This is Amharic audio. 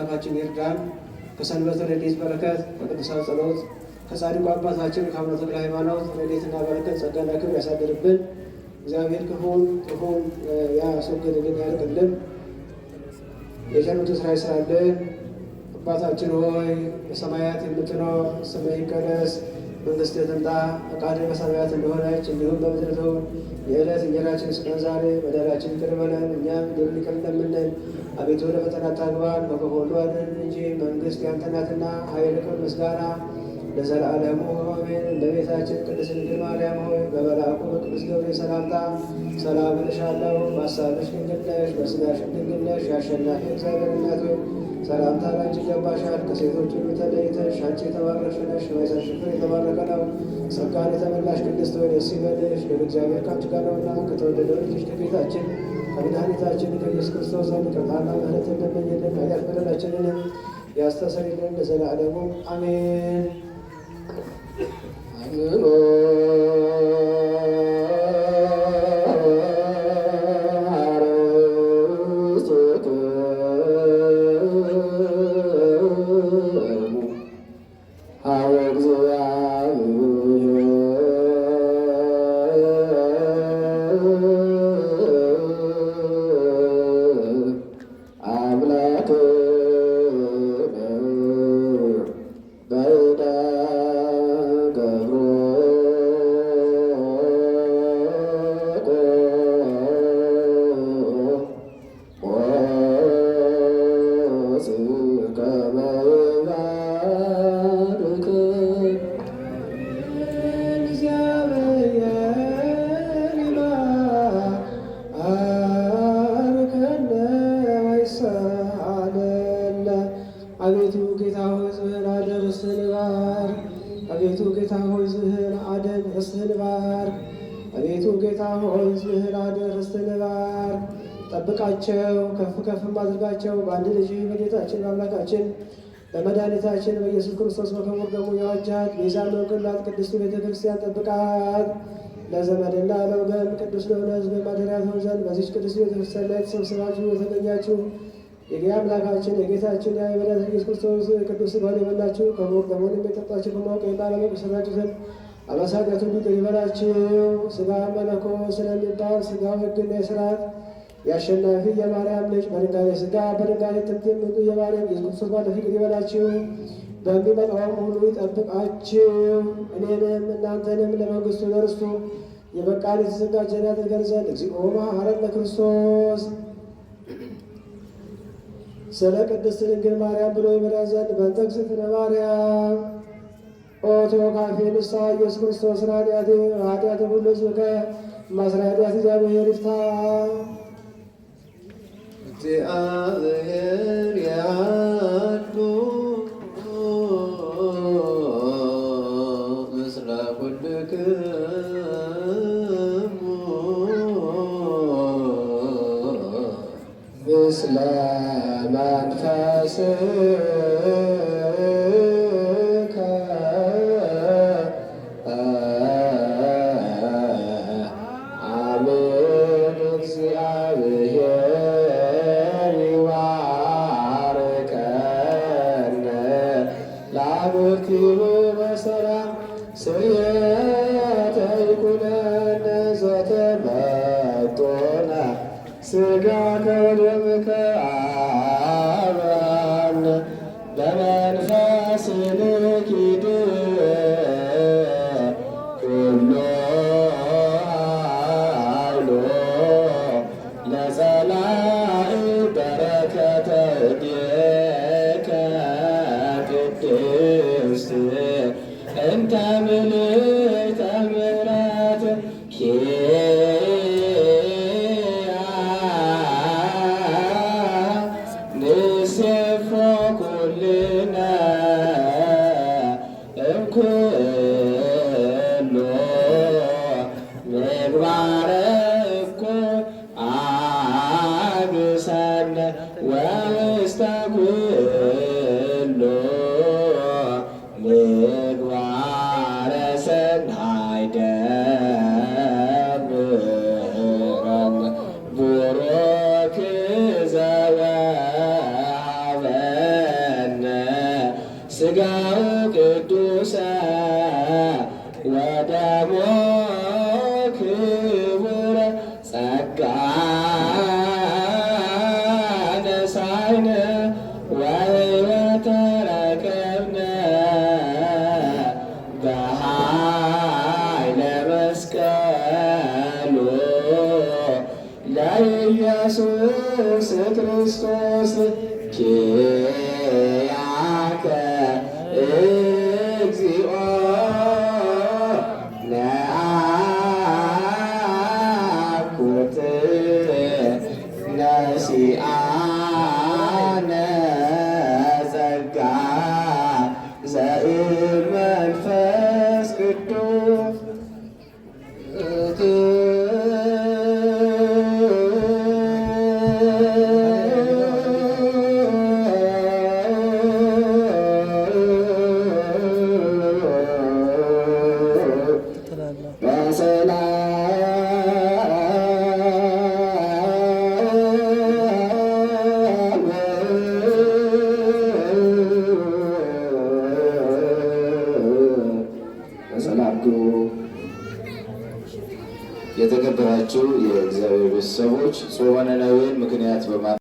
አምላካችን ይርዳን። ከሰንበት ረድኤት በረከት፣ ከቅዱሳን ጸሎት፣ ከጻድቁ አባታችን ከአቡነ ተክለ ሃይማኖት ረድኤትና በረከት ጸጋና ክብር ያሳድርብን። እግዚአብሔር ክፉን ክፉን ያስወግድልን፣ ያርቅልን። የቸርነቱ ስራ ይስራልን። አባታችን ሆይ በሰማያት የምትኖር ስምህ ይቀደስ፣ መንግስትህ ትምጣ፣ ፈቃድህ በሰማያት እንደሆነች እንዲሁም በምድር ትሁን። የዕለት እንጀራችንን ስጠን ዛሬ፣ በደላችንን ይቅር በለን እኛም ይቅር እንደምንል፣ አቤቱ ወደ ፈተና አታግባን፣ ከክፉ ሁሉ አድነን እንጂ መንግስት ያንተ ናትና፣ ኃይል፣ ክብር፣ ምስጋና ለዘላለሙ አሜን። እመቤታችን ቅድስት ድንግል ማርያም ሆይ በመልአኩ በቅዱስ ገብርኤል ሰላምታ ሰላም እልሻለሁ። በሐሳብሽ ድንግል ነሽ፣ በሥጋሽም ድንግል ነሽ። የአሸናፊ እግዚአብሔር እናት ሆይ ሰላምታ ላንቺ ይገባሻል። ከሴቶች ሁሉ ተለይተሽ አንቺ የተባረክሽ ነሽ፣ የማኅፀንሽ ፍሬ የተባረከ ነው። ጸጋን የተመላሽ ቅድስት ሆይ ደስ ይበልሽ፣ ልዑል እግዚአብሔር ከአንቺ ጋር ነውና ከተወደደው ልጅሽ ከጌታችን ከመድኃኒታችን ከኢየሱስ ክርስቶስ ዘንድ ይቅርታና ምሕረትን ለምኝልን ኃጢአት በደላችንንም ያስተሰርይልን ለዘላለሙ አሜን። አቤቱ ጌታ ሆይ ሕዝብህን አድን፣ ርስትህን ባርክ። አቤቱ ጌታ ሆይ ሕዝብህን አድን፣ ርስትህን ባርክ። አቤቱ ጌታ ሆይ ሕዝብህን አድን፣ ርስትህን ባርክ። ጠብቃቸው፣ ከፍ ከፍም አድርጋቸው። በአንድ ልጅ በጌታችን በአምላካችን በመድኃኒታችን በኢየሱስ ክርስቶስ በክቡር ደሙ የዋጃት ቤዛ የሆንክላት ቅድስት ቤተ ክርስቲያን ጠብቃት። ለዘመድና ለወገን ቅዱስ ለሆነ ሕዝብ ማደሪያ ትሆን ዘንድ በዚች ቅድስት ቤተ ክርስቲያን ላይ ተሰብስባችሁ የተገኛችሁ የአምላካችን የጌታችን የመድኃኒታችን ኢየሱስ ክርስቶስ ቅዱስ ሥጋውን የበላችሁ ክቡር ደሙን የጠጣችሁ በማወቅ ባለማወቅ የሠራችሁትን አበሳ ኃጢአት ሁሉ ይቅር ይበላችሁ። ሥጋ መለኮት ስለሚባል ሥጋው ሕግና የሥርዓት የአሸናፊ የማርያም ልጅ በድንጋሌ ሥጋ በድንጋሌ ትምትም የማርያም ኢየሱስ ክርስቶስ ባለ ይቅር ይበላችሁ፣ በሚመጣውም ሁሉ ይጠብቃችሁ። እኔንም እናንተንም ለመንግሥቱ ለርስቱ የበቃን የተዘጋጀን ያደርገን ዘንድ እግዚኦ መሐረነ ክርስቶስ። ስለ ቅድስት ድንግል ማርያም ብሎ ይምረን ዘንድ በእንተ እግዝእትነ ማርያም ኦቶ ካፌ ንስሐ ኢየሱስ ክርስቶስ ኃጢአቴ ኃጢአተ ኩሉ ሕዝብከ ማስራ ኃጢአት እግዚአብሔር ይፍታ። እግዚአብሔር ያሉ ምስለ ኩልክሙ ምስለ መንፈስከ አሜን። እግዚአብሔር ይባርከነ ላቡርቲሙ በሰላም ስርየተ ይኩነነ ዘተመጦነ ሥጋከ ወደምከ አብራነ በመንፈስ ንኪድ ኩሎ ኃይሎ ለጸላኢ በረከተ እዴከ ቅድስት እንተ ምልዕተ ምሕረት ንሴፎ ኩልነ እምኩሉ ምግባረ እኩይ አግሰነ ወውስተ ኩሉ ምግባረ ሰናይ ደምረነ ቡሩክ ዘወሀበነ ስጋው ቅዱሰ ወደሞ ክቡረ ጸጋ ነሳይነ ወሕይወተ ረከብነ በኃይለ መስቀሉ ለኢየሱስ ክርስቶስ ኪያከ እግዚኦ ነአኩት ነሲአነ ጸጋ ዘእመንፈስ ቅዱስ። በሰላም ግቡ። የተከበራችሁ የእግዚአብሔር ቤተሰቦች፣ ጾመ ነነዌን ምክንያት በማ